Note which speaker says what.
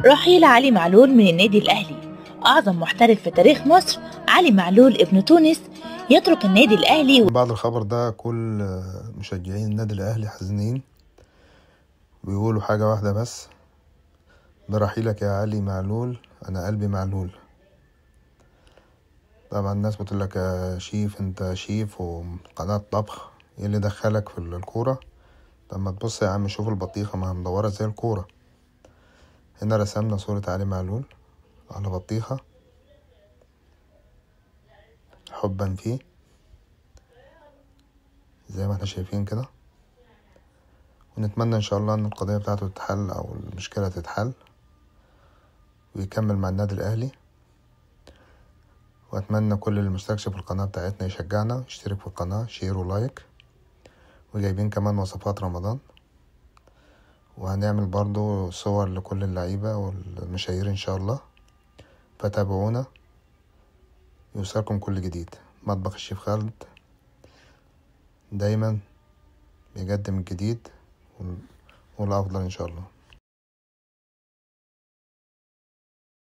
Speaker 1: رحيل علي معلول من النادي الأهلي، أعظم محترف في تاريخ مصر علي معلول ابن تونس يترك النادي الأهلي.
Speaker 2: بعد الخبر ده كل مشجعين النادي الأهلي حزينين، بيقولوا حاجة واحدة بس: برحيلك يا علي معلول أنا قلبي معلول. طبعا الناس بتقول لك يا شيف انت شيف وقناة طبخ، ايه اللي دخلك في الكورة؟ طب ما تبص يا عم شوف البطيخة ما مدورة زي الكورة. هنا رسمنا صورة علي معلول على بطيخة حبا فيه زي ما احنا شايفين كده، ونتمنى ان شاء الله ان القضية بتاعته تتحل او المشكلة تتحل ويكمل مع النادي الاهلي. واتمنى كل اللي مشتركش في القناة بتاعتنا يشجعنا، يشترك في القناة، share و like، وجايبين كمان وصفات رمضان، وهنعمل برضو صور لكل اللعيبة والمشاهير ان شاء الله، فتابعونا يوصلكم كل جديد. مطبخ الشيف خالد دايما بيقدم الجديد والأفضل إن شاء الله.